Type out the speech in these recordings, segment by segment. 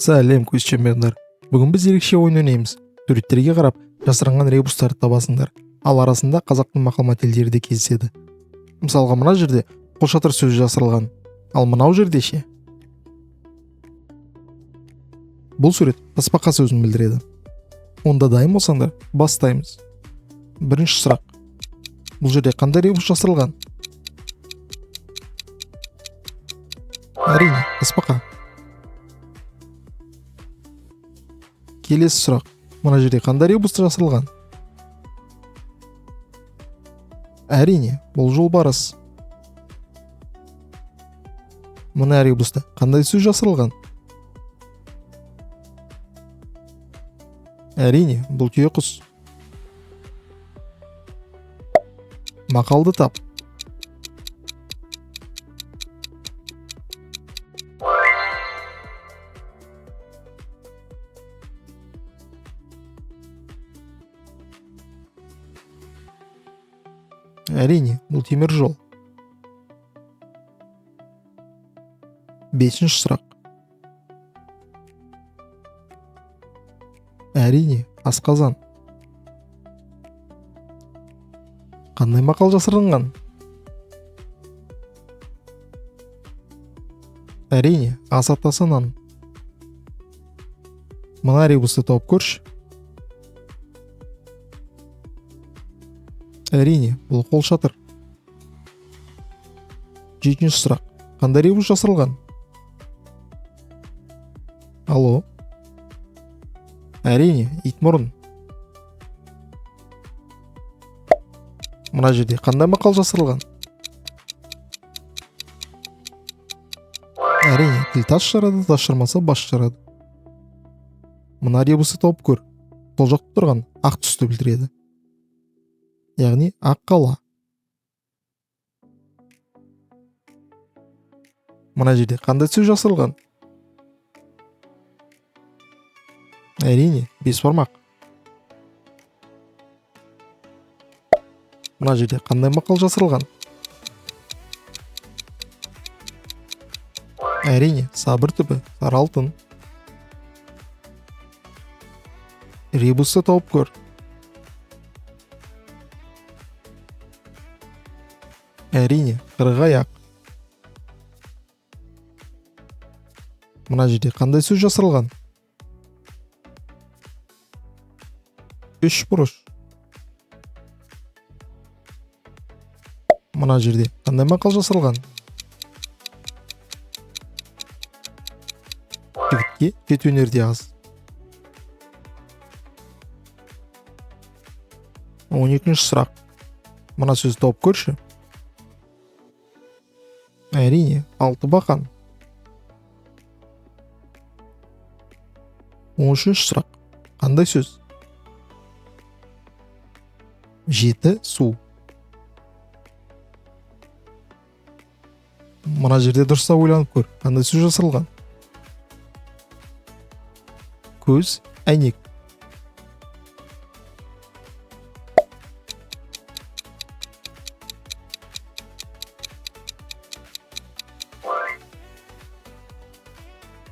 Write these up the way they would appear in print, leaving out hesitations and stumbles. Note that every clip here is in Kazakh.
Сәлем, көзшемберлер! Бүгін біз ерекше ойын ойнаймыз. Суреттерге қарап, жасырынған ребустарды табасыңдар. Ал арасында қазақтың мақал-мәтелдері де кездеседі. Мысалға, мына жерде қолшатыр сөзі жасырылған. Ал мынау жерде ше? Бұл сурет тасбақа сөзін білдіреді. Онда дайын болсаңдар, бастаймыз. Бірінші сұрақ. Бұл жерде қандай ребус жасырылған? Әрине, тасбақа. Келесі сұрақ. Мына жерде қандай ребус жасырылған? Әрине, бұл жолбарыс. Мына ребуста қандай сөз жасырылған? Әрине, бұл түйеқұс. Мақалды тап. Әрине, бұл темір жол. Бесінші сұрақ. Әрине, асқазан. Қандай мақал жасырынған? Әрине, ас атасы нан. Мына ребусты тауып көрші. Әрине, бұл қолшатыр. Жетінші сұрақ. Қандай ребус жасырылған? Алло? Әрине, итмұрын. Мына жерде қандай мақал жасырылған? Әрине, тіл тас жарады, тас жармаса бас жарады. Мына ребусты тауып көр. Сол жақта тұрған ақ түсті білдіреді. Яғни ақ қала. Мына жерде қандай сөз жасырылған? Әрине, бес бармақ. Мына жерде қандай мақал жасырылған? Әрине, сабыр түбі сары алтын. Ребусты тауып көр. Әрине, қырық аяқ. Мына жерде қандай сөз жасырылған? Үш бұрыш. Мына жерде қандай мақал жасырылған? Жігітке жеті өнер де аз. 12-ші сұрақ. Мына сөзді тауып көрші. Әрине, алты бақан. 13-ші сұрақ. Қандай сөз? Жеті су. Мына жерде дұрыстап ойланып көр. Қандай сөз жасырылған? Көз, әйнек.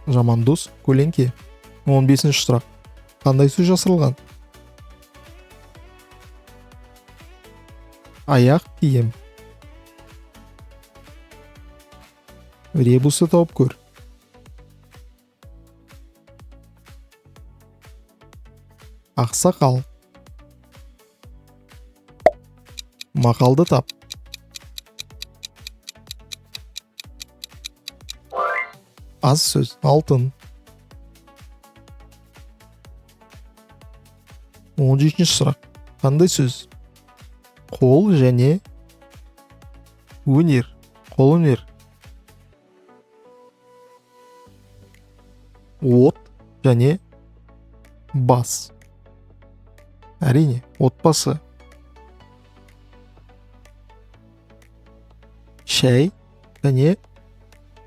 Жаман дос, көлеңке. 15-ші сұрақ. Қандай сөз жасырылған? Аяқ киім. Ребусты тауып көр. Ақсақал. Мақалды тап. Аз сөз алтын. 17-ші сұрақ. Қандай сөз? Қол және өнер. Қолөнер. От және бас. Әрине, отбасы. Шәй және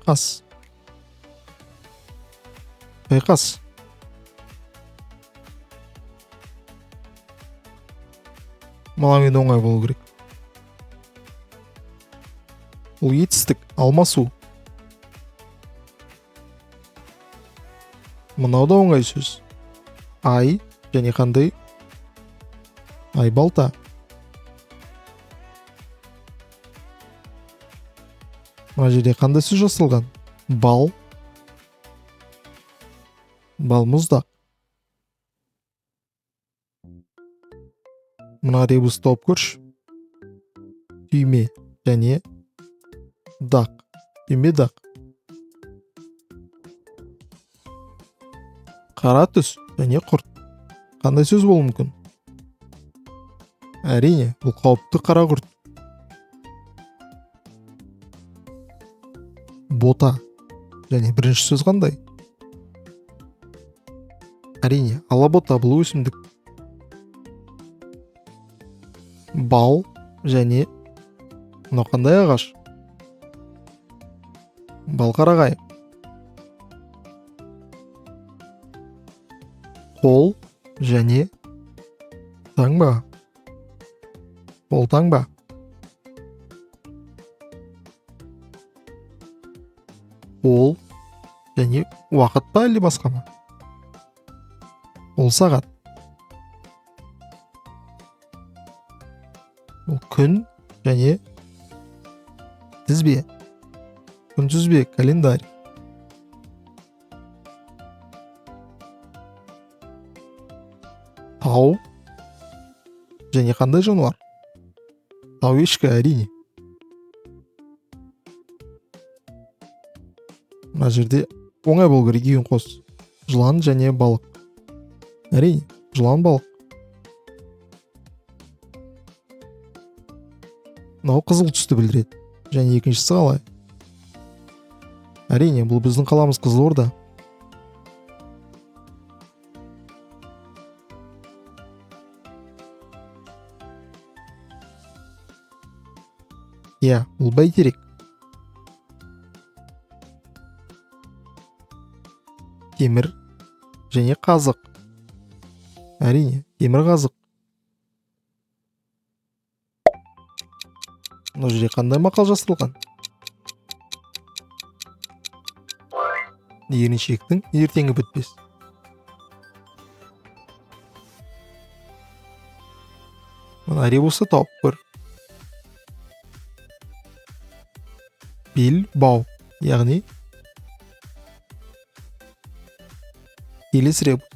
қас. Шайқас. Мынау енді оңай болу керек. Бұл етістік, алмасу. Мынау да оңай сөз. Ай және қандай? Айбалта. Мына жерде қандай сөз жасалған? Бал. Балмұздақ. Мына ребусты тауып көрші. Түйме және дақ. Түйме дақ. Қара түс және құрт. Қандай сөз болуы мүмкін? Әрине, бұл қауіпті қара құрт. Бота. Және бірінші сөз қандай? Әрине, алабота бұл өсімдік. Бал және мынау қандай ағаш? Балқарағай. Қол және таңба. Қол таңба. Қол және уақыт па әлде басқа ма? Ол сағат. Ол күн және тізбе. Күнтізбе, календарь. Тау және қандай жануар? Тау ешкі, әрине. Мына жерде оңай болу керек, екеуін қос. Жылан және балық. Әрине, жылан балық. Мынау қызыл түсті білдіреді. Және екіншісі қалай? Әрине, бұл біздің қаламыз Қызылорда. Иә, бұл бәйтерек. Темір және қазық. Әрине, темір қазық. Мына жерде қандай мақал жасырылған? Еріншектің ертеңі бітпес. Мына ребусты тауып көр. Бел бау, яғни келесі ребус.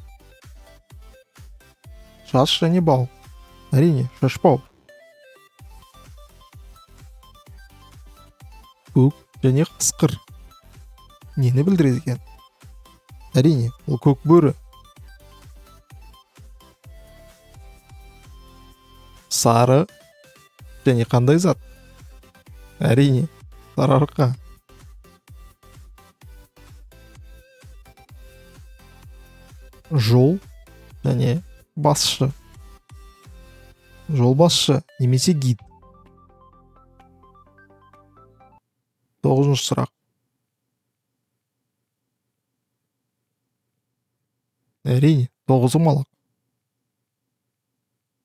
Шаш және бау. Әрине, шашбау. Көк және қасқыр. Нені білдіреді екен? Әрине, ол көк бөрі. Сары және қандай зат? Әрине, Сарыарқа. Жол және басшы. Жолбасшы немесе гид. 9-шы сұрақ. Әрине, тоғызқұмалақ.